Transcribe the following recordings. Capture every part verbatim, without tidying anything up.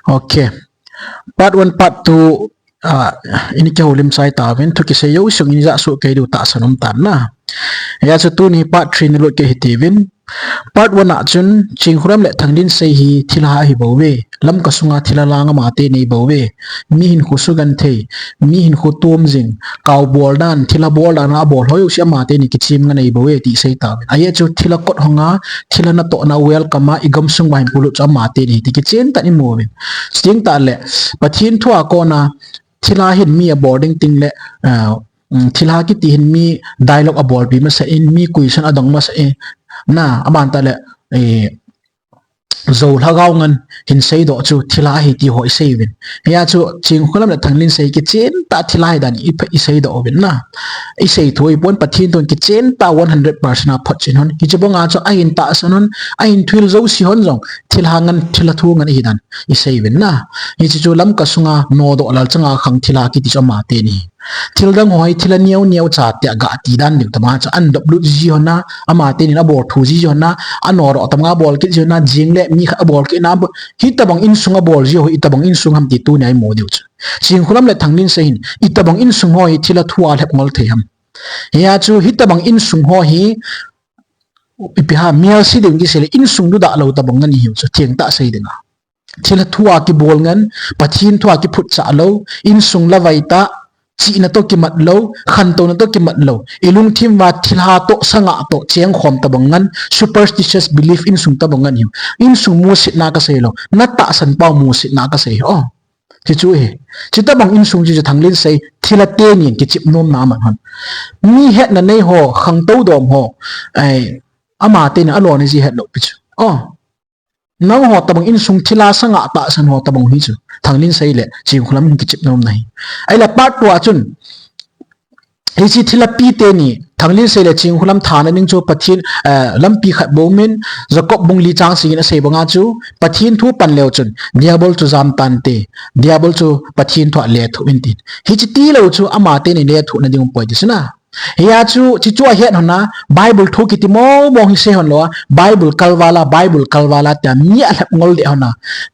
Okay. Part one, part two, ah, ini kihoulim chai tauvin, thu kisei jouse in ja su kei diu tahsan um tan na. Hia chu tuni part three ni lut kei hitiuvin. Part one a chun, Chingkhulam le Thanglinsei hi thilha ahi bouve. Lamka sunga thilha lang amateni bouve. Mi hinkho sugenthei, mi hinkho tum jing, kau bol dan, thilha bol dan a bol ho jouse amateni kichim ngen ahi bouve ti sei tauvin. Ajeh chu thilha kot honga, thilha natohna welcome a, i gamsung uva hinkho lut chu amateni ti kichen tah in imu uvin. Chuteng tah le, Pathen thu a kona, thilha hin mi abol ding ting le, ah, um, thilha kiti hin mi dialogue abolpi masa in, mi question adong masa in, na, aban tah le, eh, jou lhagao ngen hin seidoh chu thilha ahi ti ho isei uvin. Hia chu Chingkhulam le Thanglinsei kichen tah thilha ahi dan i, iseidoh uvin na. Isei thou ahipon, Pathen thun kichen tah one hundred percent a photchen hon. Hiche banga chu ahin tahsan hon, ahin thuhil jouse hon jong thilha ngen, thilha thu ngen ahi dan isei uvin na. Hiche chu Lamka sunga nodoh lalchanga khang thilha kiti chu amateni. Thil dang ho hi thilha neo neo cha tia gati dan ding tama chu an doplut ji hon a, amateni abol thu ji hon a, anodoh tama abol kit ji hon a, jing le mi khat abol kit na, hitabang insung abol ji ho, hitabang insung ham ti tunia imu diu chu. Chingkhulam le Thanglinsei hin, hitabang insung ho hi thilha thu a lhep ngol thei ham. Hia chu hitabang insung ho hi, ipi ham, mial si ding kisei le, insung dudah lou tabang ngen ahiu chu, theng tah sei dinga. Thilha thu a kibol ngen, Pathen thu a kiphutcha lou, insung lavai tah, chihna toh kimat lou, khantouna toh kimat lou, i lungthim uva thilha toh, sangah toh, chengkhom tabang ngen, superstitious belief insung tabang ngen ahiu. Insung musitna kasei lou, natahsan pau musitna kasei hi. Oh. Hichu hi. Chutabang insung chu Thanglinsei thilha teni in kichep nom na aman hon. Mi hetna nei ho, khangtou dom ho, ai, amateni alona ji het lou pi chu. Oh. Nangho tabang insung thilha sangah tahsan ho tabang hi chu. Thanglinsei le Chingkhulam hin kichep nom na hi. Ahile part two a chun, hiche thilha pi teni, Thanglinsei le Chingkhulam thana ding chu Pathen, eh, lampi khat bou min, Jacob bung li chang sagi in asei banga chu, Pathen thu pan leu chun, Diabol chu jam tante, Diabol chu Pathen thu a lethuh in tin. Hiche tilou chu amateni lethuh na ding um poi ti chu na. Hia chu, chuchu ahet hon a, Bible thu kiti mong mong hi sei hon lou a, Bible kalval a, Bible kalval a tia mi alhep ngol deh hon a.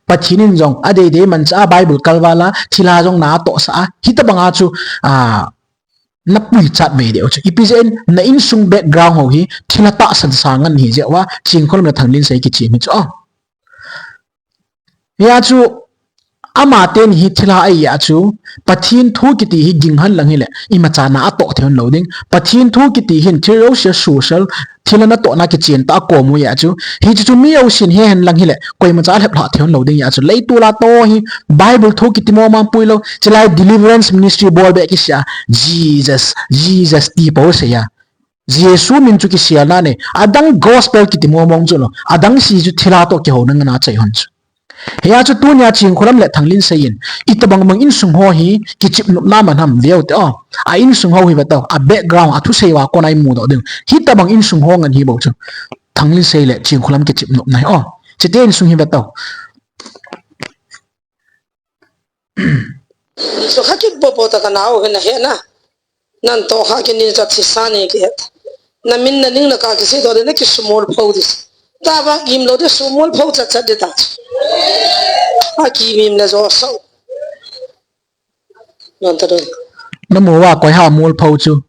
Pathen in jong, adei dei manchah a, Bible kalval a, thilha jong natohsah a, hitabang a chu, ah, napui chat mei deu chu. Ipi jeh in, na insung background ho hi, thilha tahsan sa ngen ahi jeh uva, Chingkhulam le Thanglinsei kichep hi chu. Oh. Hia chu, amateni hi thilha ahi a chu, Pathen thu kiti hi ging hen lang hile, imacha na atoh thei hon lou ding. Pathen thu kiti hin thil jouse social, thilha natohna kichen tah a kom u ahi a chu. Hichu chu mi jousen he hen lang hile, koimacha alhep lhah thei hon lou ding ahi a chu. Leitol a toh hi, Bible thu kiti mong mong pui lou, chulai deliverance ministry bol beh kisei a, Jesus, Jesus ti pou sei a. Jesu min chu kiselna nei, adang gospel kiti mong mong chu lou, adang si chu thilha toh kihouna ngen a chai hon chu. Hia chu tunia Chingkhulam le Thanglinsei in, itabang bang insung ho hi, kichep nopna man ham veu te o. A insung ho hi ve tau, a background, a thusei uva kona imu doh ding. Hitabang insung ho ngen hi bou chu. Thanglinsei le Chingkhulam kichep nopna hi o. Chite insung hi ve tau. Chu kha kipopo ta ka nao hin na he na. Nan toh kha kinin cha thisa ni kihet. Na min na ning na ka kisei doh le na kisumol pho di. Tabang im lou de sumol pho chat chat de ta. A kimim le jo sau. Nan ta don. Namu uva koi ha mol pho chu.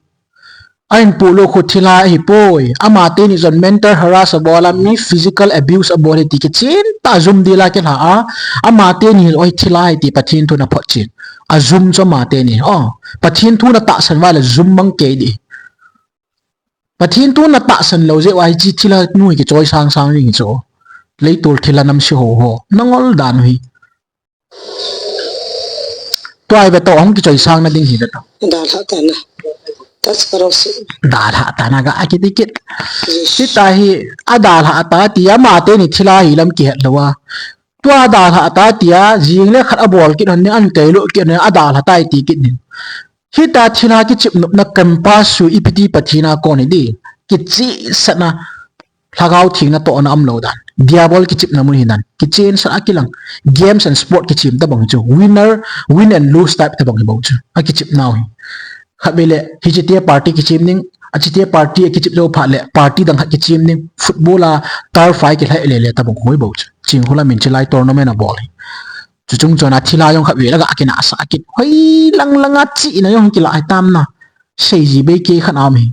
Ahin pulut khu thilha ahipoi. Amateni jong mental harass abol a, mi physical abuse abol e ti kichen tah a jum dila kilha a. Amateni jong thilha ahi ti Pathen thu na photchen. Ajum chu amateni. O, Pathen thu na tahsan uva le jum mang kei di. Pathen thu na tahsan lou jeh uva hiche thilha nu hi kichoi sang sang ding hi chu. Leitol thilha namse ho ho. Na ngol dan u hi. Tua hi ve tau, hung kichoi sang na ding hi ve tau. Dalha ta na. Touch karo si. Dalha ta na ga a kiti kit. Yes. Sita hi, adalha ta tia, amateni thilha hi lam kihet lou a. Tua dalha ta tia, jing le khat abol kit hon ni an kei lo kit ni adalha ta ti kit ni. Hita thilha kichep nopna campus chu ipi ti Pathen a kon hi di. Kichehsah na. Lhagao theng natohna um lou dan. Diabol kichepna mun hi dan. Kichen sah a kilang. Games and sport kichem tabang chu. Winner, win and lose type tabang hi bou chu. A kichep nau hi. Khat vei le, hiche tia party kichem ding. Ache tia party a kichep jou phat le, party dang khat kichem ding. Football a, turf a kilhai le le tabang hi bou chu. Chingkhulam in chulai tournament abol hi. Chuchung chon a thilha jong khat vei la ga kina sa kit. Hoi lang lang a chi ina jong kila ai tam na. Sei ji bei ke khan am hi.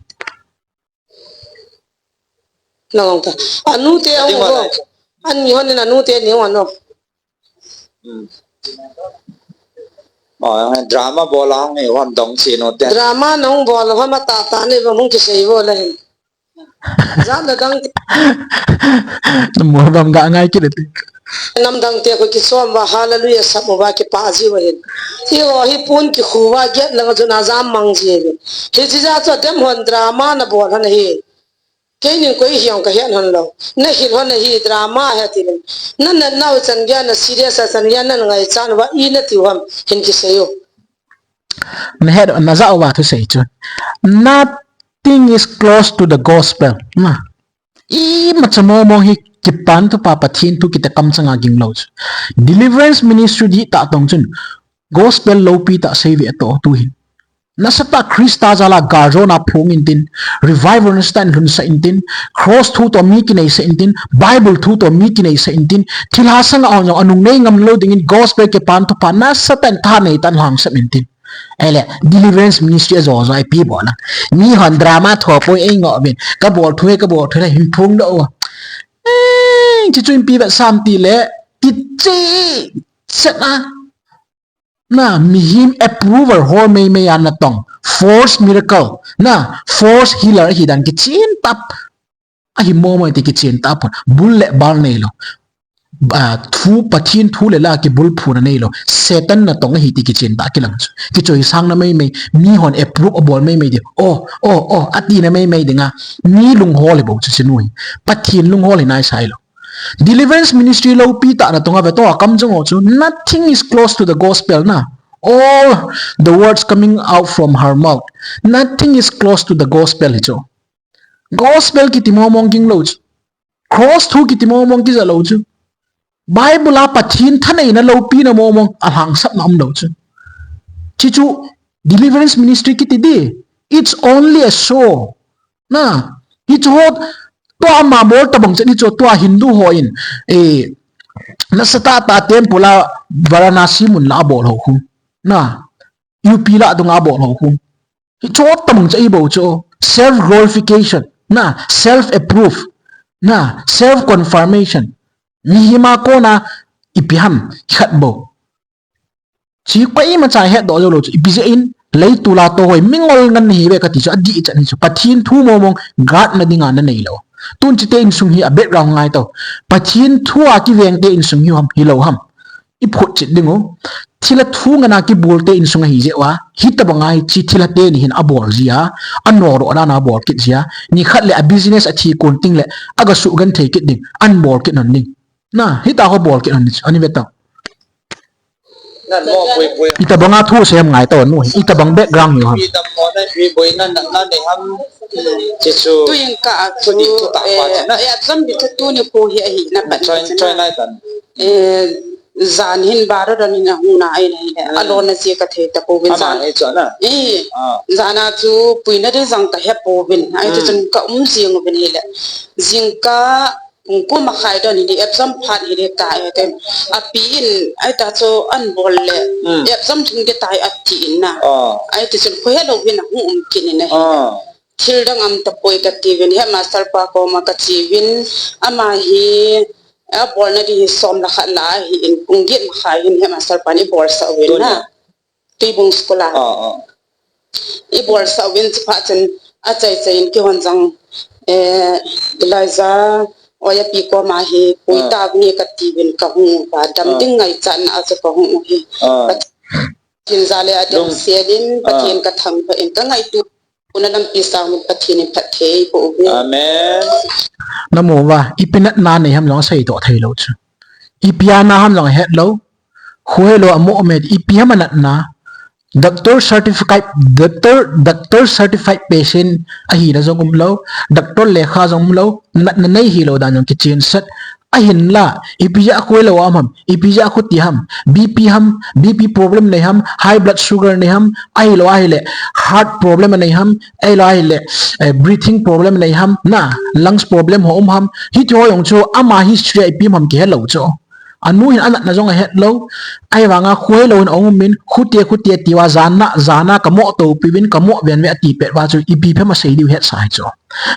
Na long ta. Anu te ang ho. An ni hon na nu te ni hon no. Hmm. Oh, drama bol a hung hi hon dong chi no te. Drama nong bol ho ma ta ta ni ba hung ki sei bol a hin. Jam na dang te. Mo bam ga ngai ki de. Nam dang te ko ki som ba hallelujah sap mo ba ki pa ji wa hin. Hi ho hi pun ki khu wa get la ga jun a jam mang ji hin. Hi ji ja cho dem hon drama na bol han hi. Kei ning koi hiong ka hian hon lo. Na hil hon na hi drama he ti ning. Na na nau chan gya na serious a chan gya na ngai chan wa i na ti wam hin ki sei u. Na het na za wa thu sei chu. Nothing is close to the gospel. Na. I ma cha mo mo hi kipan thu pa Pathian thu kita kam changa ging lo chu. Deliverance ministry di ta tong chun. Gospel lo pi ta sei ve to tu hin. Nasatah Krista jala garjon a phung intin, revival nasatah in lhunsa intin, cross thu to mi kineisa intin, Bible thu to mi kineisa intin, thilha sanga on jong anung nei ngam lo dingin gospel kipan thu pa nasatah in tha nei tan lhangsap intin. Ele, deliverance ministry a jo jo ai pi bol a. Mi hon drama tho poi ei ngo bin, ka bol thu he, ka bol thu he, hin phung do. Eh, chi chu in pi vet sam ti le, ti chi, set a. Na, mihem approval hol mei mei a na tong. Force miracle. Na, force healer hi dan kichen tap. Ahi mo mo ti kichen tap. Bul le bal nei lo. Ah, thu Pathian thu le la ki bul phu na nei lo. Satan na tong ahi ti kichen ta kilang chu. Kichoi sang na mei mei. Mi hon approve a bol mei mei di. Oh, oh, oh. Ati na mei mei dinga. Mi lung hol hi bo chu sinui. Pathian lung hol hi nai sai lo. Deliverance ministry lo pi ta na tonga ve to a kam jong o chu. Nothing is close to the gospel na. All the words coming out from her mouth. Nothing is close to the gospel hi chu. Gospel kiti mo mong ging lo chu. Cross thu kiti mo mong kiza lo chu. Bible a Pathian thanei na lo pi na mo mong a lhangsap na um lo chu. Chi chu deliverance ministry kiti di. It's only a show. Na, hi chu ho, tua ama bol tabang chet hi chu tua Hindu ho in, eh, nasatah tah temple a Varanasi mun la abol ho khu. Na, U P la dunga abol ho khu. Hi chu ho tabang chet hi bo chu, self glorification. Na, self approve. Na, self confirmation. Mihem a kona ipi ham, khat bo. Chi koima cha het do jo lo chu, ipi jeh in, lei tula to hoi, mingol ngan hi ve ka ti chu, a di chan hi chu, Pathian thu mo mong, guard na dinga na nei lo. Tun chi te insung hi, a background ngai to. Pathian thu a kiveng te insung hi ham, hi lo ham. I phut chit ding u. Thila thu ngana kibul te insung a hi jeh wa, hi tabang a hi chi thila te ni hin a bol ji a, a no ro na na bol kit ji a, ni khat le a business a thi kun ting le, a ga su gan thei kit ding, an bol kit non ding. Na, hita ho bol kit ani, ani ve ta. Nan mo pui pui. Ita banga thu sem ngai ta nu. Ita bang background ni ho. Pi dam mo na pi boi na na na ni ham. Jesu. Tu in ka a tu, tu di tu ta pa eh, na. Eh, a zam bi tu tu ni ko hi a hi na pa ni choi, choi nai tan. Eh, zan hin ba ro don hin a hung na ai na hi le. Hmm. A lo na si ka thei ta ko bin zan. Ama he cho na. Eh, ah. Zan a chu pui na de zang ka he po bin. Ai tu chun ka um si ngu bin hi le. Zing ka Pung ko makhai don hi di, exam phat hi di ka, eh, ten. A pi in, ai ta chu an bol le, hmm, exam thung di tai a ti in na. Oh. Ai ti chun ko he lo hin a hung um kin in a hi. Oh. Thil dang am ta poi ka ti vin, headmaster pa koma ka chi vin, ama hi, a bol na di hi som la khat la hi in, pung get makhai hin headmaster pa ni bol sa vin na. Tunia. Tuibung school a. Ah, ah. I bol sa uvin chuphat chun a chai chai in kihon jang, eh, Elijah, oya pi koma hi, pui ta vin ka ti vin ka hung uva, dam ding ngai chan a chu ka hung u hi. Ah. Pathen ja le a ding selin, Pathen ka thang pha in ka ngaitu. Una lampi sang min Pathen in phatthei boh uve. Amen. Namu va, ipi natna nei ham jong sei doh thei lou chu. Ipi a na ham jong het lou. Khu he lou a mo me ipi ham a natna. Doctor certificate, doctor, doctor certified patient ahi na jong um lou. Doctor lekha jong um lou. Natna nei hi lou dan jong kichen sat. Ahinla, ipi jeh a koi lou a um ham, ipi jeh a khuti ham, B P ham, B P problem nei ham, high blood sugar nei ham, ahilou ahile, heart problem nei ham, ahilou ahile, eh, breathing problem nei ham, na, lungs problem ho um ham, hiti ho jong chu ama history a ipi um ham kihe lou chu. Anu hin anatna jong ahet lou. Ahivanga khuai lou hin aum in, khute, khute tia jana, jana kamo topiuvin, kamo venve ati pet uva chu ipi phem asei diu hetsa hi chu.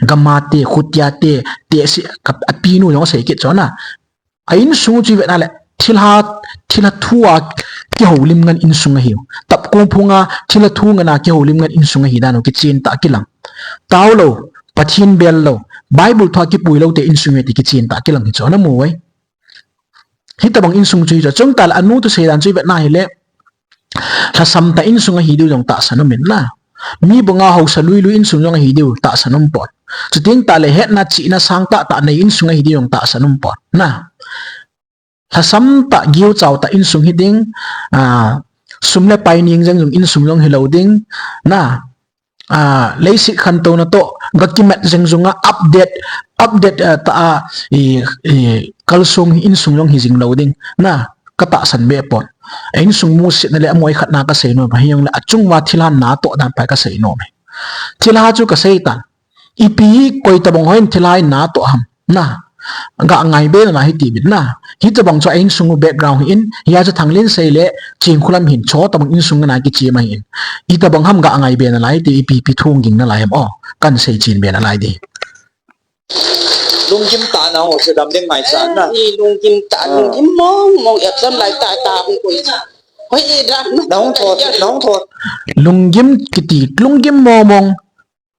Gama te, khutia te, te si, ka, apinu jong asei kit chu na. A insung chu ivet na le, thilha, thilha thua kihoulim ngan insung ahiu. Tapkong phunga, thilha thu ngana kihoulim ngan insung ahi dan u kichen tah kilang. Tao lou, Pathen bel lou, Bible thua kipui lou te insung ahi ti kichen tah kilang hi chu na mu uve. Hitabang insung chu hi chu, chuteng tale anu thusei dan chu ivet na hile, lhasam tah insung ahi diu jong tahsan um in na. Mi banga haosa lui lui insung jong ahi diu tahsan um pon. Chuteng tale hetna chihna sang tah tah nei insung ahi diu jong tahsan um pon. Na. Lhasam tah giu chau tah insung hi ding, a, sum le pai ning jeng jong insung jong hi lou ding. Na. A, leiset khantouna toh, ga kimat jeng jonga update, update, a, tah a, i, i, kalsong insung jong hi jing lou ding. Na, ka tahsan be pon. A insung musetna le amoi khatna kasei nom, hijongle achunguva thilha natoh dan pa kasei nom. Thilha chu kasei tan. Ipi koi tabang hon thilha natoh ham. Na, ga ngai be nalai hiti uvin na. Hitabang chu a insung u background hi in, hia chu Thanglinsei le Chinkholam hin chutabang insung ngana kichem ahin. Hitabang ham ga ngai be nalai ti ipi ipi thung ging nalai ham o. Kan sei chen be nalai di. Lunggim tah na ho se dam ding ngai sa na. Eh, ni lunggim tah, ah, lunggim mong mong exam lai tah tah hung koi. Hoi, i dan. Nahung thot, nahung thot. Lunggim kiti, lunggim mong mong.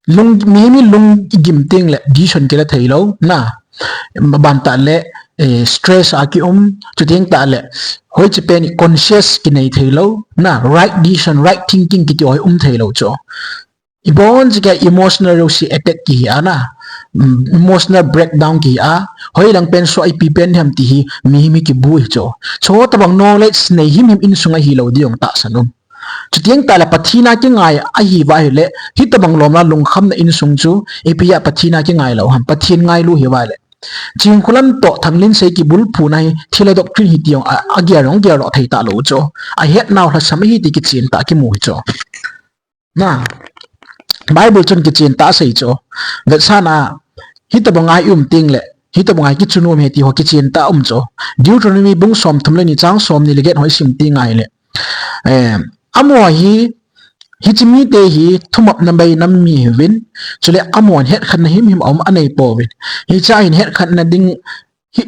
Lung, mi, mi lunggim teng le decision kila thei lou, na. Ban tah le, eh, stress a kium, chuteng tah le, hoiche pen conscious kinei thei lou, na, right decision, right thinking kiti hoi um thei lou chu. Ibon chika emotional jouse attack kihi a na, mm, emotional breakdown kihi a, hoilang pen so ipi pen ham ti hi, mi, mi kibu hi chu. Chutabang knowledge nei him him insung ahi lou diu jong tahsan um. Chuteng tale Pathen a kingai ahi uva ahile, hitabang lom la lungkhamna insung chu, ipi a Pathen a kingai lou ham, Pathen ngailu hi uva le. Chinkholam toh Thanglinsei kibulphuna hi, thilha doctrine hi ti jong, a, agel jong gel lou thei talou chu. Ahetnau lhasam ahi ti kichen tah kimu hi chu. Na, Bible chun kichen tah asei chu. Vetsahna, hitabang a i um teng le, hitabang a kichun um ahi ti ho kichen tah um chu. Deuteronomy bung somthum le ni chang somni le get ho i sim teng ahile. Eh, amaho hi, hiche mite hi thumopna bei nam mi ahiuvin, chule amahon hetkhenna himhim aum anei pouvin. Hiche a hin hetkhenna ding, hi,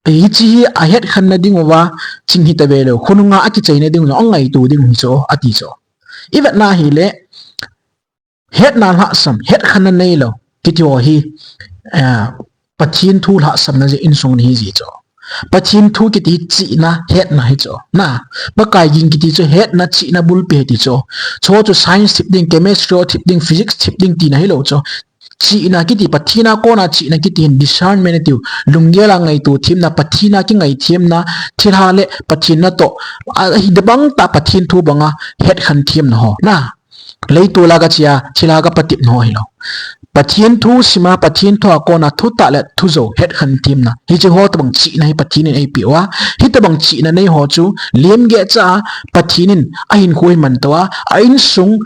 hiche hi ahetkhenna ding uva, ching hita ve leu, khonunga akichaina ding uva, angaito ding u hi chu, ati chu. Ivet na hile, hetna lhasam, hetkhenna neilou, kiti ho hi, eh, Pathen thu lhahsamna jeh insung hi ji chu. Pathen thu kiti chihna, hetna hi chu. Na, Pakai ging kiti chu hetna, chihna bulpi hi ti chu. Chu chu science thip ding, chemistry thip ding, physics thip ding tina hilou chu. Chihna kiti, Pathen a kona chihna kiti hin discernment atiu. Lunggel a ngaito themna, Pathen a kingai themna, thilha le Pathen natoh. A, hidebang tah Pathen thu banga hetkhen themna ho. Na. Leitol a kachea, thilha kapatepna ho hilou. Pathen thu sima, Pathen thu a kona thutah le thujou hetkhen themna. Hiche ho tobang chihna hi Pathen in eipeh uva. Hitobang chihna nei ho chu, lemgeh cha a, Pathen in ahinkho hi manto a, a insung,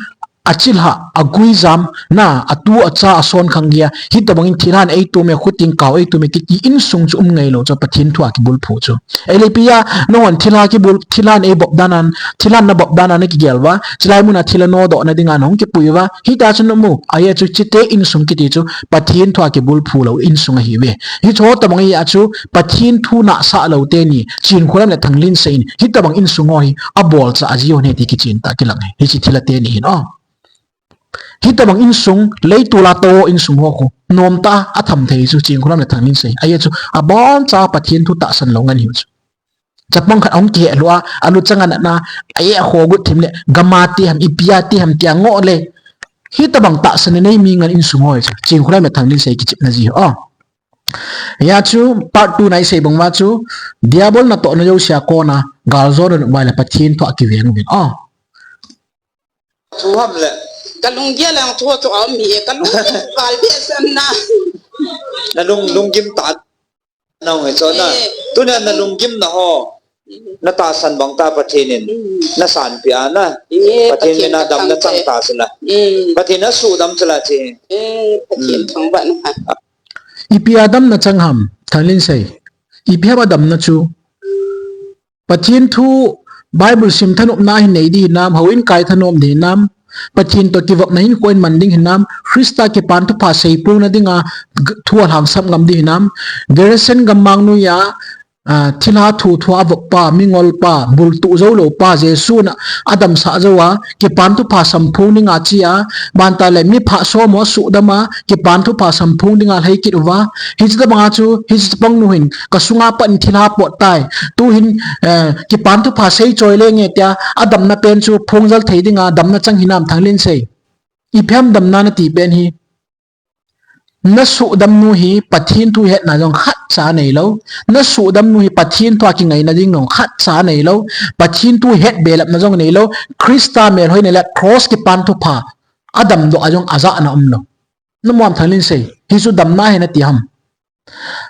achilhah, aguijam, na, atu, acha, asonkhang geiya, hitobang in thilhan eitom e, khuteng kao eitom e, kiti insung chu um ngailou chu, Pathen thu a kibulphu chu. Ahile ipi a, nahon thilha kibul, thilhan eibop dan a, thilhan nabop dan a nakigel uva, chulai mun a thilha nodohna dinga nahung kipui uva, hita chu namu, ahi chu chite insung kiti chu, Pathen thu a kibulphu lou insung ahiuve. Hiche ho tobang ahi a chu, Pathen thu nahsah lou teni, Chinkholam le Thanglinsei in, hitobang insung ho hi, abolcha aji u ahi ti kichen tah kilang e. Hiche thilha teni hin, o. Hitobang insung, leitol a tou insung ho khu, nomtah a atham thei chu, Chinkholam le Thanglinsei. Ahi chu, aboncha Pathen thu tahsan lou ngen ahiu chu. Chapang khat ahung kiheh lou a, aluchang a natna, a-eh a khogut thim le, gam a ti ham, ipi a ti ham tia ngoh le. Hitobang tahsan nei mi ngen insung ho chu, Chinkholam le Thanglinsei kichepna ji ho. Hia chu, part two na isei bang uva chu, Diabol natohna jousea kona, galjona nop uva le Pathen thu a kiveng uvin. O. Thu ham le. Kalunggel a thu chu aum hi e, kalunggel val behseh na. Nalung, lunggim tah. Nahung e chu na. Eh. Tunia nalunggim na ho. Natahsan bang tah Pathen in. Mm. Nasanpeh a na. Eh, Pathen Pathen min a damna chang ta sela. Mm. Pathen asuhdam sela che. Eh, Pathen thangvah na. Ipi a damna chang ham, Thanglinsei. Ipi ham a damna chu. Pathen thu Bible sim thanopna hin nei ding hinam, houin kai thanom ding hinam, Pathen toh kivopna hin koiman ding hinam, Christa kipan thupha seiphong na dinga thu alhangsap ngam ding hinam, Gerasene gammang noiya, a, thilha thu thua avop pa, mingol pa, bultuh jou lou pa, Jesu na adamsah jou a, kipan thupha samphong dinga chia, banta le mi pha som ho suhdam a, kipan thupha samphong dinga lhai kit uva. Hiche tabanga chu, hiche chapang nu hin, ka sunga pat in thilha pot tai. Tu hin, eh, kipan thupha sei choi le nge tia, adamna pen chu phongjal thei dinga, damna chang hinam Thanglinsei. Ipi ham damna nati pen hi. Na suhdam nu hi Pathen thu hetna jong khatcha nei lou. Na suhdam nu hi Pathen thu a kingaina ding jong khatcha nei lou. Pathen thu het belapna jong nei lou. Christa melhoina le cross kipan thupha adamdoh a jong ajahna um lou. Na mu am Thanglinsei? Hichu damna ahi nati ham?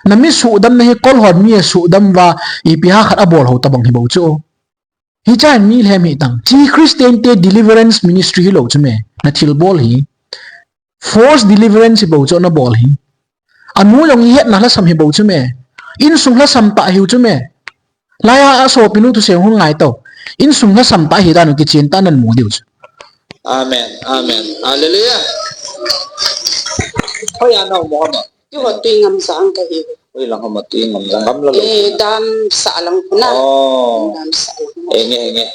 Na mi suhdamna hi kol hon mi asuhdam uva, ipi ham khat abol ho tabang hi bou chu. Hiche a mi lhem hi tang. Chi Christian te deliverance ministry hilou chu me. Na thilbol hi. Force deliverance hi bou chu na bol hi. Anu jong hi hetna lhasam hi bou chu me. Insung lhasam tah hiu chu me. Laiya asopi nu thusei hung ngai tao. Insung lhasam tah hi dan u kichen tah nan mu diu chu. Amen. Amen. Hallelujah. Hoiya nau mo ham a? Keiho Tuingamjang kahi. Hoilang ham a Tuingamjang, gamla lou? Eh, Damsahlang khu na. Oh. Damsahlang. Enge, enge.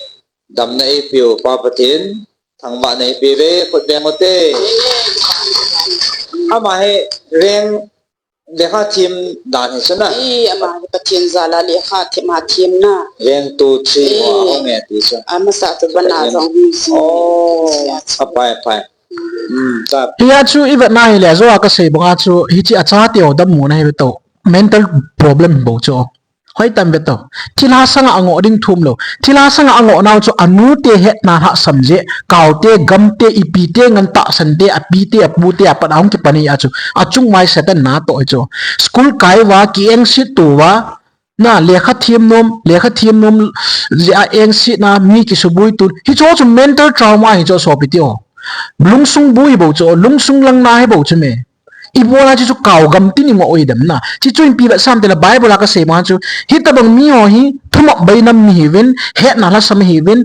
Damna eipeu Pa Pathen, thangvahna eipe uve, khut beng ute. Ama hi reng lekha them dan hi chu na? Eh, ama hi Pathen jal a lekha them a them na. Reng two, three, eh, ho ahung e ti chu. Amasa chu bana jong hi. Oh, apai, apai. Hmm, ta. Hia chu i vetna hile, jou a kasei banga chu, hiche achate ho dammo na hi ve tao. Mental problem bou chu. Hoitam ve tao. Thilha sanga angoh ding thum lou. Thilha sanga angoh nau chu anute hetna lhasam jeh. Kaote, gamte, ipite, ngan tahsante, apite, apute, apat a hung kipan a chu. Achung mai Satan natoh chu. School kai uva, ki engset to uva. Na, lekha them nom, lekha them nom jeh a engsetna, mi kisuboi to. Hichu chu mental trauma hichu sopi teho. Lungsung boi bou chu, lungsung langna hi bou chu me. Ibola chu chu kao gam tin ingoh u hi dem na. Chuchu ipi vetsam tile Bible a kasei banga chu. Hitabang mi ho hi thumop bai nam mi hiuvin, hetna lhasam hiuvin,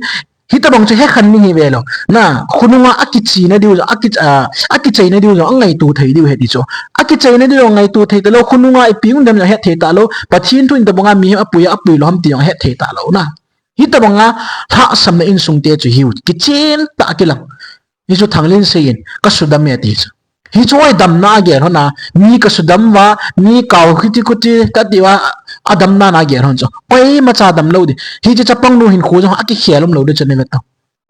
hitabang chu hekhen mi hi velou. Na, khonunga akicheina diu, aki, a, akicheina diu jong angaito thei diu ahi ti chu. Akicheina diu jong ngaito thei talou, khonunga ipi hung dem jong het thei talou. Pathen thu in tabanga mihem apui a, apui lou ham ti jong het thei talou na. Hitabanga lhahsamna insung te chu hiu, kichen tah a kilang. Hichu Thanglinsei in, kasudam e ati chu. Hichu hoi damna agel hon a, mi kasudam uva, mi kao kiti kuti kati uva, adamna na agel hon chu. Koimacha damlou ding. Hiche chapang nu hinkho jong akikhel umlou ding chu nei ve tao.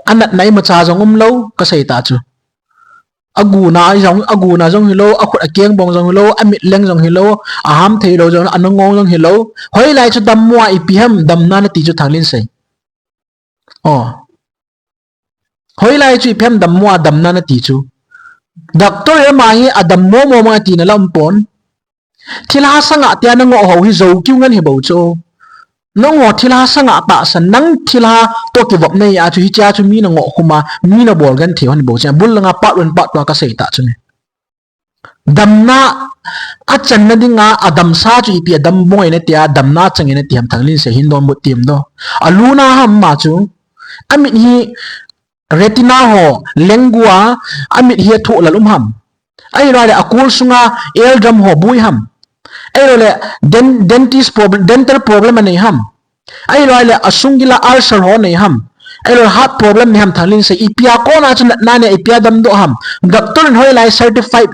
Anatna imacha jong umlou, kasei ta chu. Aguna jong, aguna jong hilou, akhut akeng bong jong hilou, amit leng jong hilou, aham thei lou jong, anungong jong hilou. Hoilai chu dammo a ipi ham damna nati chu Thanglinsei? Oh. Hoilai chu ipi ham dammo a damna nati chu? Doctor in ama hi adammo mo mo tina la um pon. Thilha sanga tia nangoh ho hi jou kiu ngen hi bou chu. Nangho thilha sanga tahsan, nang thilha toh kivop nahi a chu, hichea chu mi nangoh khum a, mi nabol ngen thei hon hi bou chu. Bul langa part one, part two a kasei ta chu ne. Damna achanna dinga adamsa chu ipi a damboi nati a, damna chang e nati ham Thanglinsei hin donbut tim do. Aluna ham ama chu. Amit hi retina ho, lengua, amit hi athoh lal um ham. Ahilou le akol sunga eardrum ho bui ham. Ahilou le den-, dentist problem, dental problem anei ham. Ahilou le asung gila ulcer ho nei ham. Ahilou le heart problem nei ham Thanglinsei. Ipi a kona chu natna nei, ipi a damdoh ham. Doctor in hoilai certified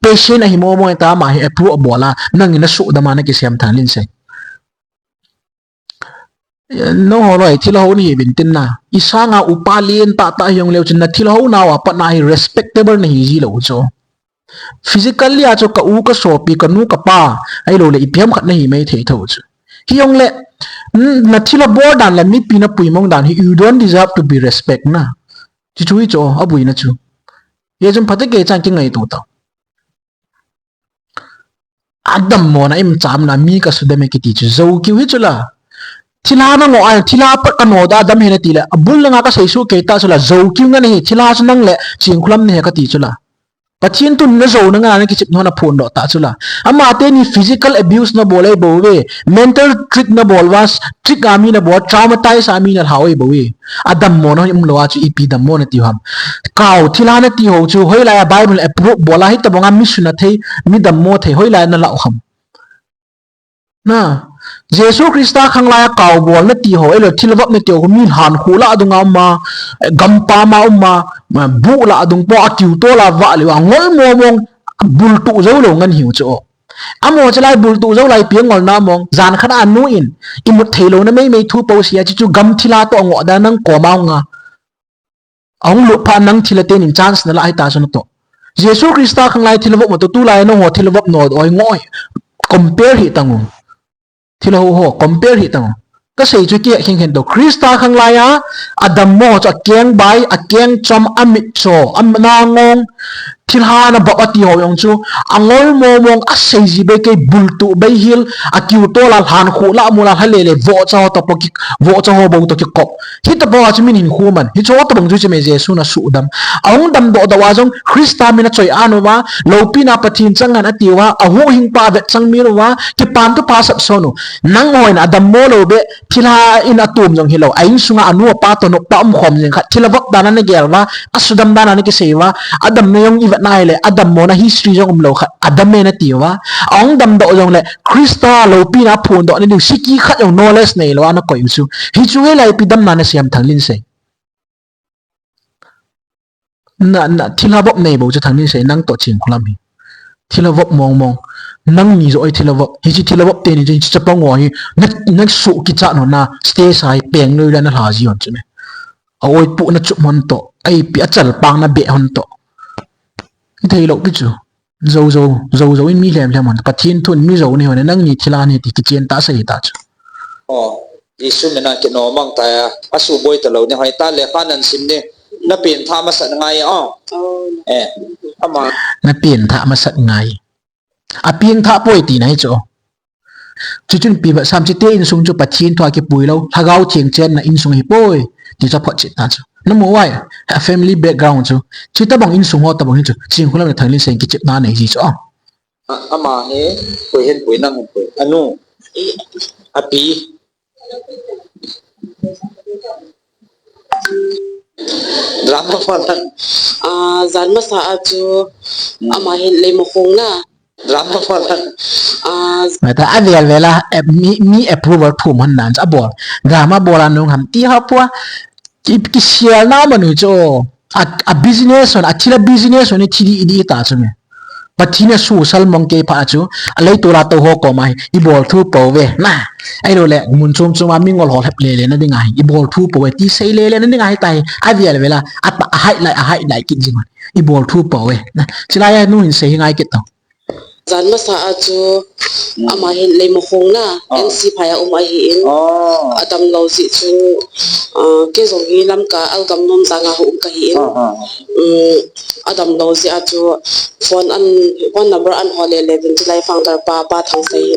patient ahi mo mo ta ama hi approve abol a. Nangin nasuhdam a nakisem Thanglinsei. Nangho loi thilha hou nahiuvin tin na. Isanga upa lentah tah hijongleu chun nathilha hou nau a pat na hi respectable nahi jilou chu. Physically a chu ka u, ka sopi, ka nu, ka pa, ahilou le ipi ham khat nahi mai thei tho chu. Hijongle, n-, nathilha bol dan le mipi napui mong dan hi, you don't deserve to be respect na. Chuchu hi chu, aboina chu. Hijeh chun phatecha kingaito tao. Adammo na imacha um na, mi kasudam e kiti chu, jou kiu hi chu la. Thilha nangoh a, thilha pat kanodoh a dam ahi nati le, abul langa kasei soh kei ta chu la, jou kiu ngen ahi, thilha chu nang le Chingkhulam nahi kati chu la. Pathen thun najou na nga na kichep na ho naphondoh ta chu la. Ama teni physical abuse nabol ahi bou ve. Mental trick nabol uva, trick a mi nabol, traumatize a mi nalhau ahi bou ve. Adammo na hoi umlou a chu ipi dammo nati u ham. Kao thilha nati ho chu hoilai a Bible approve bol a hitobang a mi suna thei, mi dammo thei hoilai a nalah u ham. Na, Jesu Christa khanglai a kao bol nati ho, ahilou thilvop nati ho, mi lhan khu lah dung a um a, gam pam a um a, buh lah dung po a kiu tol a vah leu a, ngol momong, bultuh jou lou ngen hiu chu. Amaho chulai bultuh jou lai pi a ngol na mong, jan khat a nu in, imut thei lou na meimei thu po sia, chuchu gam thilha toh angoh dan nang koma ung a. Ahung lut phat nang thilha tenin chance nalah hita chu natoh. Jesu Christa khanglai thilvop mo toh tulai nangho thilvop no oi ngoi. Compare hih tang u. Thilha ho, compare hih tang u. Kasei chu kihe khenkhen toh. Christa khanglai a, adammo chu akeng bai, akeng chom, amit cho, ana ngong. Thilha nabol ati ho jong chu, angol momong asei ji bei kei bultuh bei hil, akiu tol a lhan khu lah mul a lha lele, vohcha ho toh po ki, vohcha ho bou toh kikop. Hitobang a chu min hin khu man. Hichu tobang chu cheme Jesu na sudam. Ahung damdoh doh a jong Christa min achoi an uva, loupina Pathen chang ngen ati uva, ahuhhingpa avet chang mil uva, kipan thupha sap son u. Nangho in adammo lou beh, thilha in atum jong hilou. A insunga anu apa toh nupa umkhom jing khat. Thilvop dan a nagel uva, asudam dan a nakisei uva, adamna jong ivet na hile, adammo na history jong umlou khat. Adam e nati uva. Ahung damdoh jongle, Christa loupina phondoh na diu, siki khat jong knowledge neilou a nakoi u chu. Hichu hoilai ipi damna nasei ham Thanglinsei. Na, na, thilha vop nei bou chu Thanglinsei nang toh Chinkholam hi. Thilha vop mong mong. Nangni joh oi thilha vop. Hiche thilha vop teni chu hiche chapang ho hi. Na, na suh kichat hon na stage a hi peng loi la na lha ji hon chu me. A oi pu na chup hon toh. A ipi a chalpang na beh hon toh. Ithei lou pi chu. Jou jou, jou jou in mi lhem lhem hon. Pathen thun mi jou ni hon. Nangni thilha ni ti kichen ta sei ta chu. Oh, Jesu mina kinomang ta ya. Asuboi talou ni hoi ta le kha nan sim ni. Na pengthah masat ngai, oh. Oh. Eh, ama. Na pengthah masat ngai. Apengthah poi tina hi chu. Chuchun pi ba sam chite insung chu Pathen thua kipui lou. Lhagao Theng chenna insung hi poi. Ti chu photchet ta chu. Namu uva, a family background chu. Chutobang insung ho tobang hi chu. Chinkholam le Thanglinsei in kichepna nei ji chu. Oh. A, ama hi, pui hin pui nang hin pui. Anu. Api. Drama phalang. Ah, jan masa a chu, hmm, ama hin Leimakhong na. Drama phalang. Ah, mata avel vel a, eh, mi, mi approval thum hon nan abol. Drama bol a nung ham ti ha pua. Ki, kisel na manu chu. A, a business hon, a thilha business hon, thi di, di ta chu me. Pathen a susal mong kei pha chu, a leitol a tou ho koma hi, ibol thu pou ve, na. Ahilou le, mun chom chom a mi ngol ho lhep lele na ding ahi, ibol thu pou ve, ti sei lele na ding ahi tai, avel vel a, ata, a highlight, a highlight kit jing hon, ibol thu pou ve, na. Chulai a nu hin sei hi ngai kit tau. Jan masa a chu, hmm, ama hin Leimakhong na, oh, N C phai a um ahi in. Oh. Adamlou jeh chu, ah, kei jong hi Lamka Algamnom jang a hung um kahi in. Oh, oh, oh. Hmm, adamlou jeh a chu phone an, phone number an hol lele vin chulai founder pa, Pa Thangsei hi.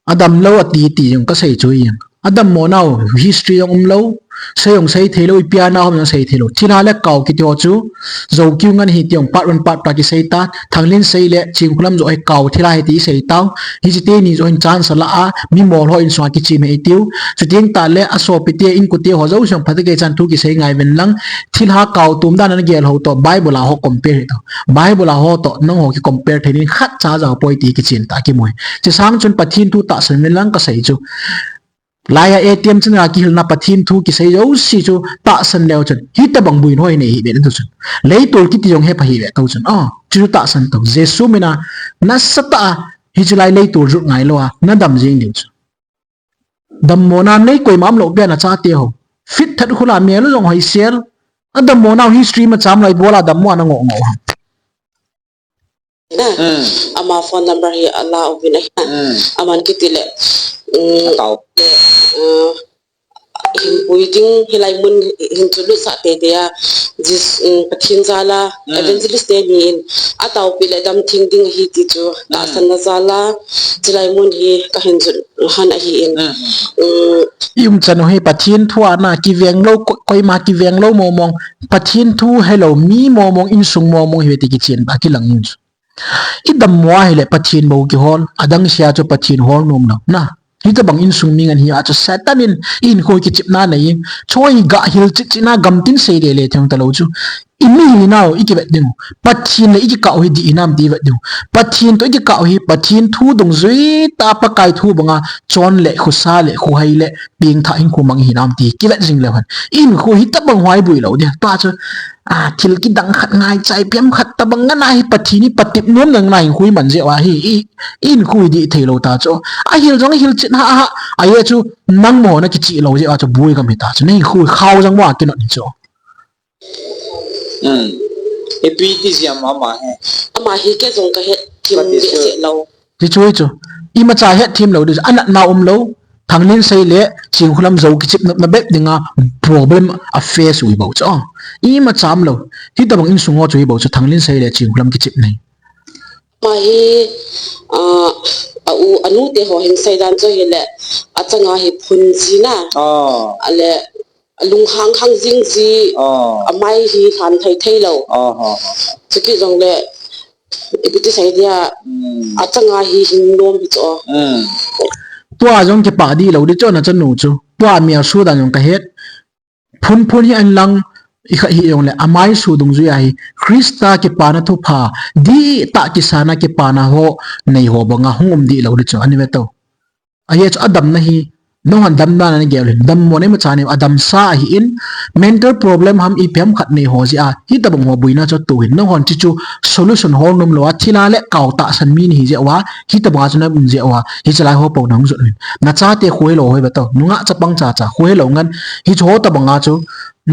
Adamlou ati ti jong kasei chu jeng. Adammo nau history jong umlou, sei jong sei theilou, ipi a na hom jong sei theilou. Thilha le kao kiti ho chu, jou kiu ngen hi ti jong part one part two a kisei ta, Thanglinsei le Chinkholam joh hi kao thilha hi ti sei tau. Hiche teni joh hin chance ala a, mi mol ho insung a kichim hi tiu. Chuteng tah le asopi te, inkote ho jouse jong phatecha thu kisei ngai ven lang. Thilha kao tum dan a nagel ho toh, Bible a ho compare hi tau. Bible a ho toh, nangho ki compare thei nin khatcha jao poi ti kichen ta kimu hi. Chusang chun Pathen thu tahsan ven lang kasei chu. Lai a A T M channel a kihilna Pathen thu kisei jouse chu tahsan leu chun. Hitobang buina ho nei hi ve na tu chun. Leitol kiti jong he pha hi ve tau chun. Ah, chu tahsan tau. Jesu mina nasatah a hiche lai leitol jut ngailou a nadam jing diu chu. Dammo na nei koima umlou pia nachate ho. Fit that khula mel u jong hoisel. Adammo nau history ma cham lai bol a dammo a nangoh ngoh ham. Na, hmm, ama phone number hi ala uvin ahi na. Hmm. Aman kiti le, hmm, atao. Le, uh, Hinpui ding, hilai mun hin chu lutsah teitei a, Jis-, um, Pathen jal a, mm, evangelist teni in, ataopi le damtheng ding ahi ti chu, mm, tahsanna jal a, chulai mun hi kahin jot han ahi in. Mm. Um, i umchan u hi Pathen thu a na kiveng lou, ko-, koima kiveng lou mong mong, Pathen thu helou mi mong mong, insung mong mong hi ti kichen ba kilang in chu. I dammo ahile Pathen bou kihol, adang sea chu Pathen hol nom lou. Na, hitobang insung mi ngen hi a chu Satan in i hinkho kichepna nei in, choi ga hil chit chit na gamtin sei le le theng talou chu. I mi hinau i kivet ding u. Pathen le i kikah u hi dih hinam ti vet ding u. Pathen toh i kikah u hi, Pathen thu dungjui tah Pakai thu banga chon le, khosa le, khohai le, pengthah hinkho mang hinam ti kivet jing leu hen. I hinkho hitobang huaibui lou dia. Tua chu a, thil kidang khat ngaicha ipi ham khat tobang ngen a hi Pathen hi patep nom nang na hinkho i man jeh uva hi, i, i hinkho i dih thei lou ta chu. Ahil jong ahil chet ha ha, ahi chu nangma ho na kichih lou jeh uva chu bui gam hi ta chu. Na hinkho khao jong mo a kinot hi chu. Hmm. Ipi ti jeh ham ama hi. Ama hi kei jong kahet thim behseh lou. Ti chu hi chu. Imacha het thim lou ding chu. Anatna um lou. Thanglinsei le Chingkholam jou kichep nopna bep dinga problem a face u hi bou chu. Imacha um lou. Hitobang insung ho chu hi bou chu Thanglinsei le Chingkholam kichep nei. Ama hi, ah, a u, anu te ho hin seidan chu hile, achanga hi phun ji na. Ah. Ale, alunghang hang jing ji, ah, amai hi lhan thei thei lou. Ah, ah, ah. Chuti jongle, ipi ti sei dia, hmm, achanga hi hing nom hi chu. Hmm. Tua jong kipah dih lou ding chu na chanu chu. Tua mi a su dan jong kahet. Phun phun hi an lang, i kha hi jongle, amai su dungjui a hi. Christa kipana thupha, dihtah kisana kipana ho, nei ho banga hung um dih lou ding chu. Ani ve to. Ahi chu adamna hi, nangho damna na gel hin, dammo nei ma cha nei, adamsa ahi in, mental problem ham ipi ham khat nei ho jeh a, hitobang ho buina chu tu hin, nangho chi chu solution hol nom lou a, thilha le kao tahsan mi nahi jeh uva, hitobang a chu na um jeh uva, hichelai ho pou na hung jot hin. Na chate khu helou hoi ba to, nungah chapang cha cha, khu helou ngen, hichu ho tobang a chu,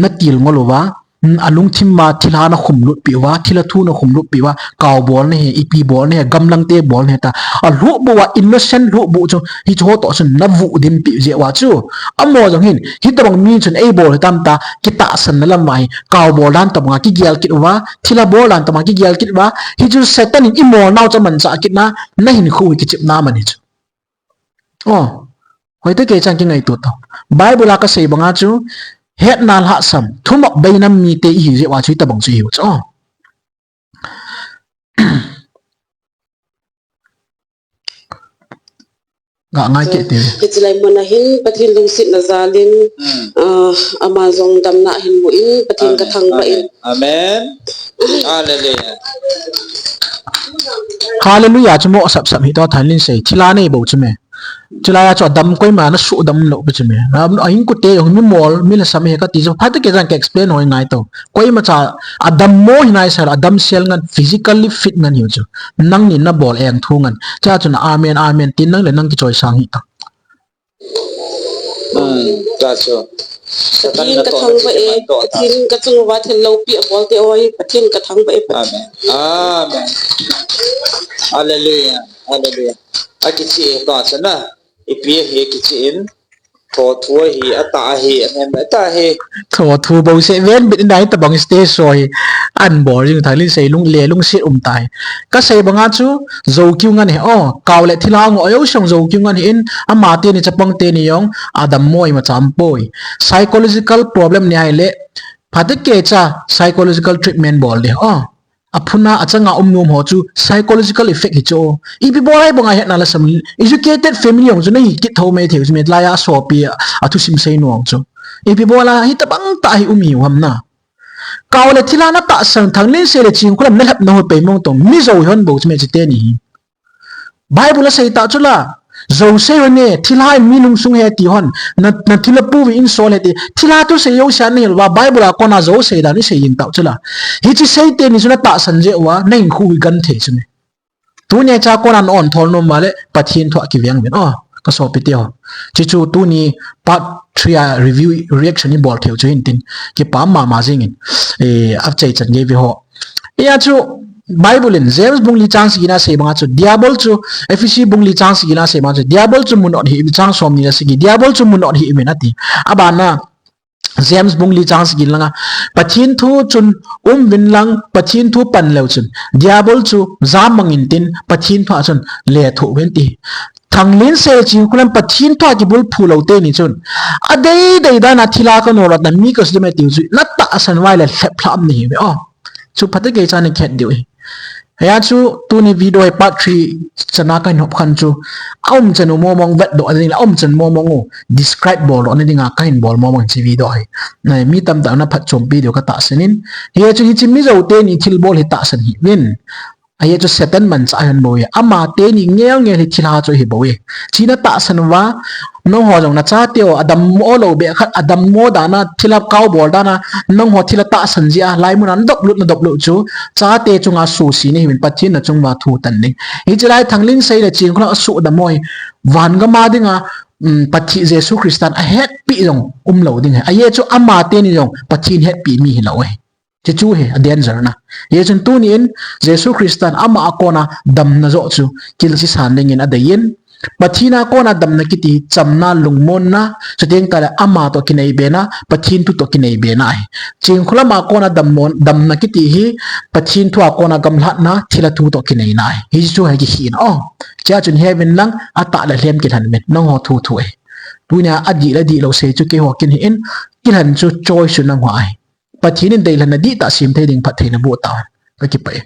na til ngol uva, Hmm, alungthim a thilha na khum lut peh uva, thilha thu na khum lut peh uva, kao bol na hi, ipi bol na hi, gamlang te bol na hi ta. Alhuhbuh a innocent lhuhbuh chu, hichu ho toh chun na vuh dim peh jeh uva chu. Amaho jong hin, hitobang mi chun ei bol hitam ta, kitahsan na lam uva hi, kao bol dan tobang a kigel kit uva, thilha bol dan tobang a kigel kit uva, hichu Satan in i molnau chu amanchah kit na, na hinkho hi kichepna man hi chu. Oh, hoitah kei chan kingaito tao. Bible a kasei banga chu, hetna lhahsam, thumop beinam mite ihi jeh uva chu hitobang chu ihiu chu. Oh. Ga ngai kei te. Hiche lai mun a hin Pathen lungsetna jal in, hmm, ah, ama jong damna ahin mu in, Pathen, amen, kathangvah in. Amen. Amen. Hallelujah. Hallelujah chu mo sap sap hi to Thanglinsei. Thilha nei bou chu me. Chulai a chu adam koima na sudam lou pi chu me. A, a hinkho te jong mi mol, mi lhasam hi kati chu. Phat kei chan ka explain hoi ngai to. Koima cha adammo hi nai sa, adam sel ngen, physically fit ngen hiu chu. Nangni na bol eng thu ngen. Cha chu na amen, amen tin nang le nang kichoi sang hi ta. Hmm, ta chu. Satan Pathen na to na kathangvah e, kiman to ta. Pathen kachung uva thil loupi abol te ho hi, Pathen kathangvah e. Amen. Amen. Hallelujah. Hallelujah. Akichi e ta chu na. Ipi hi kichi in. Thothu hi, atah hi, anem atah hi. Thothu bou se, ven bit in a hitobang stage show hi. An bol jing Thanglinsei lung le lungset um tai. Kasei banga chu, jou kiu ngen hi, oh, kao le thilha ngo, ajo song jou kiu ngen hi in, ama teni chapang teni jong, adammo imacha um poi. Psychological problem nei ahile, phat kei cha, psychological treatment bol ding, oh. Aphun a, achanga um nom ho chu psychological effect hi chu. Ipi bol a hibanga hetna lhasam, educated family jong chu nahi kit thou mai thei chu, mi lai a sopi a, athusim sei nom chu. Ipi bol a hitobang tah hi um hiu ham na. Kao le thilha na tahsan, Thanglinsei le Chingkholam na lhep na hoi pei mong tong, mi jou hon bou chu me chu teni hi. Bible a sei ta chu la, jou sei hon e, thilha in mi lungsung he ti hon, na, na thilha pu vi in sol he ti, thilha thusei jouse a na hil uva, Bible a kona jou sei dan i sei jing tau chu la. Hiche sei teni chu na tahsan jeh uva, na hinkho hi genthei chu ne. Tunia cha kona na on thol nom uva le, Pathen thu a kiveng uvin. Oh, ka sopi te ho. Hichu tuni part three a review reaction i bol thei u chu hin tin, kipah mama jing in, eh, achai chan gei vi ho. Hia chu, Bible in James bung li chang sagi na sei banga chu, Diabol chu, Ephesi bung li chang sagi na sei banga chu, Diabol chu mun ot hih uvin, chang som ni le sagi, Diabol chu mun ot hih uvin ati. Abana, James bung li chang sagi langa, Pathen thu chun um uvin lang, Pathen thu pan leu chun, Diabol chu jam mang intin, Pathen thu a chun lethuh uvin ti. Thanglen sei ching kulam Pathen thu a kibulphu lou teni chun, adei dei dana thilha kanolatna mi kasu ding ahi tiu chu, natahsan uva le lhep lhah um nahi uve. Oh. Chu phatecha ni khet diu ahi. Hia chu tuni video hi part three chana kahin hop khan chu, aum chan u momong vetdoh nading le aum chan momong u describe boldoh nadinga kahin bol momong hiche video hi. Nai, mi tamtah na phatchompi diu katahsan in. Hia chu hiche Mizo teni thilbol hi tahsan hih uvin. Ahia chu Satan manchah ahin bou e. Ama teni ngel ngel hi thilha chu ahi bou e. Chu natahsan uva, nangho jong nachate ho, adammo lou beh khat, adammo dana, thilha kaobol dana, nangho thilha tahsan jeh a, laimun a nadop lut, nadop lut chu, chate chunga suhset nahi uvin, Pathen nachung uva thu tan ding. Hiche lai Thanglen sei le Chingkholam asuhdam ho hi, van gam a dinga, um, Pathen Jesu Christan ahetpi jong umlou ding ahi. Ahia chu ama teni jong Pathen hetpi mi hilou ahi. Hiche chu hi a danger na. Hichun tuni in Jesu Christan ama a kona damna joh chu kilsisan dingin adeiyin. Pathen a kona damna kiti hi chamna, lungmonna, chuteng tale ama toh kinai bena, Pathen thu toh kinai bena ahi. Chingkholam a kona damna kiti hi Pathen thu a kona gamlhatna, thilha thu toh kinaina ahi. Hiche chu hi kihina. Oh, hichea chun heaven lang atah le lhem kilhen uvin. Nangho thu thu ahi. Tunia adih le dihlou sei chu keiho kin hi in, kilhen chu choice chu nangho ahi. Pathen in deilhenna dihtah sem thei ding phattheina boh tauhen. Kakipah e.